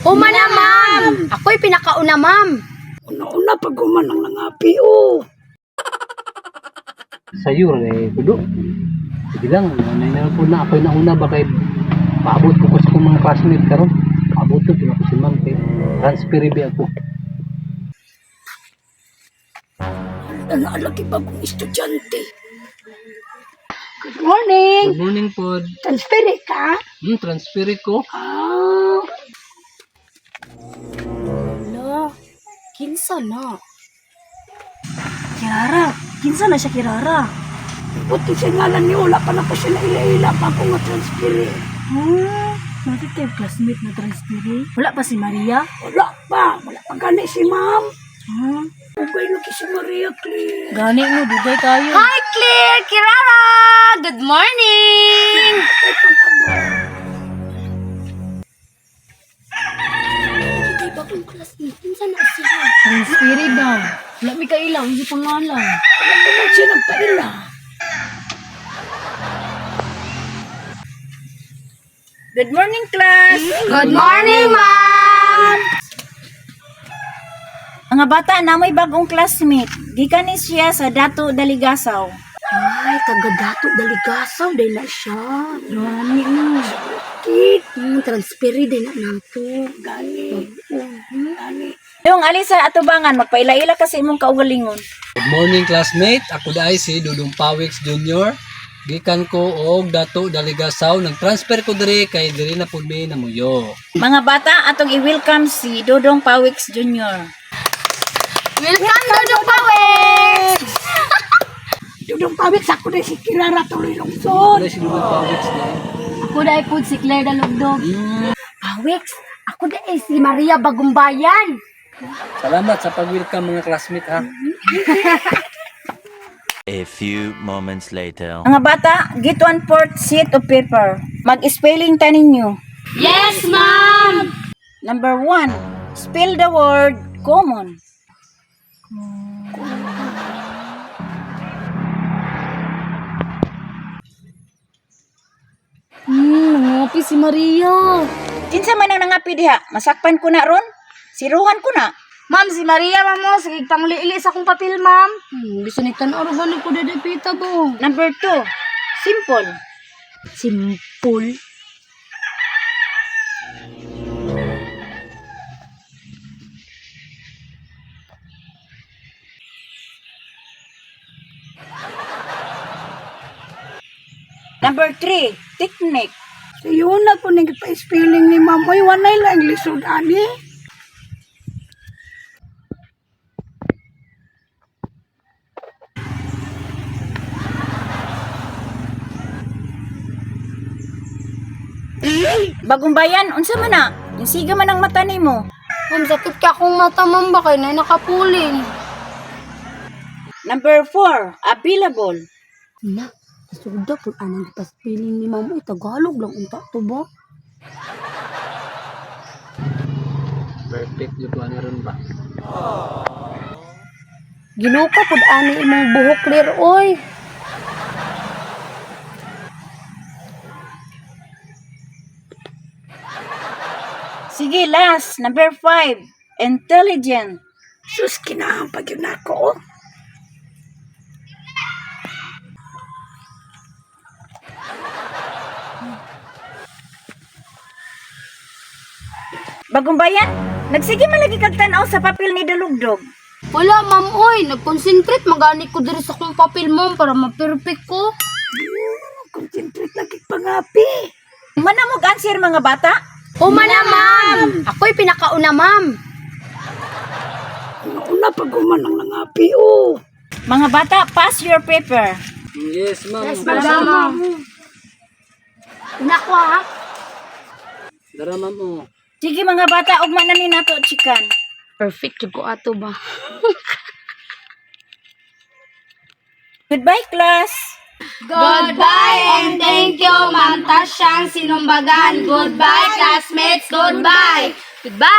Uma na, ma'am! Ako'y pinakauna, ma'am. Una-una pag human ang nangapi, oh. Sayo eh, kudo. Sige lang, nanay na po na ako'y nauna ba kay paabot ko ko sa akong mga classmate karon. Paabot ko ako si ma'am kay transfer bi ako. Naalagi bagong estudyante. Good morning! Good morning po. Transfer ka? Transfer ko. Ah, Ala, kinsa na? Kirara, kinsa na siya Kirara? Buti sa ngalan ni wala pa na ko siya naila-ila pa ako nga transfer eh. Bakit tayo classmate na transfer? Wala pa si Maria? Wala pa, wala pa gani si ma'am. Hmm? Ugay lagi si Maria Claire. Gani mo, dugay tayo. Hi, Claire! Kirara! Good morning! Hindi bagong classmate. Kinsa na siya? Transfer daw. Wala mi kailang, hindi pangalan. Wala pa man siya nagpaila. Good morning, class! Good morning, ma'am! Mga bata, na may bagong classmate. Gikan ni siya sa Dato Daligasaw. Ay, taga-dato daligasaw day na siya. Gani mo. Kit, Transfer day na nato. gani. Gani. Yung alisa atubangan, magpaila-ila kasi imong kaugalingon. Good morning classmate. Ako daay si Dudong Pawix Jr. Gikan ko og Dato Daligasaw. Nag-transfer ko diri kay diri na pud mi namuyo. Mga bata, atong i-welcome si Dodong Pawix Jr. Welcome, Dodong Pawis! Dudong pawik sa ako na si Kirara tuloy lungsod. Ako daay si Dudong Pawix dai. Ako dahil po si Claire Dalugdog. Pawix, ako dahil si Maria Bagumbayan. Salamat sa pag-welcome mga classmate ha. A few moments later. Mga bata, get 1/4 sheet of paper. Mag-spelling ta ninyo. Yes, ma'am! Number 1, spell the word common. Nangapi si Maria. Kinsa man ang nangapi diha? Masakpan ko na ron? Siruhan ko na. Ma'am, si Maria, ma'am, oh. Sige, pangliili sa akong papel, ma'am. Bisan ni tan-aw gani ko dedepita bo. Number 2, simple. Simple. Number 3, technique. So yun na po nagpa-spelling ni ma'am. Uy, wanay lang lisod ani. Bagong bayan, unsa man na? Insiga man ang mata nimo. Ma'am, sakit ka akong mata, ma'am. Baka na nakapulin. Number 4, available. Na, nasuda po anang gipaspilling ni ma'am. Uy, Tagalog lang unta to ba? Perfect jud ko ani ron ba. Ginuka pud ani imong buhok, Claire, oy. Sige, last, number 5, intelligent. Sus, kinahampag yun ako. oh. Bagong bayan, nagsige man lagi kag tan-aw sa papel ni Dalugdog. Wala, ma'am, oy. Nag-concentrate. Magani ko diri sa akong papel, ma'am, para ma-perfect ko. Concentrate lagi pangapi. Manamog answer mga bata? Uma na, ma'am! Ako'y pinakauna, ma'am. Una-una pag human ang nangapi, oh. Mga bata, pass your paper. Yes, ma'am. Yes, ma'am. Una ko, ha? Dara ma'am oh. Sige mga bata, ugma na ni nato chikan. Perfect ko ato ba? Goodbye class. Goodbye and thank you, Ma'am Tasyang Sinumbagan. Goodbye, classmates. Goodbye. Goodbye.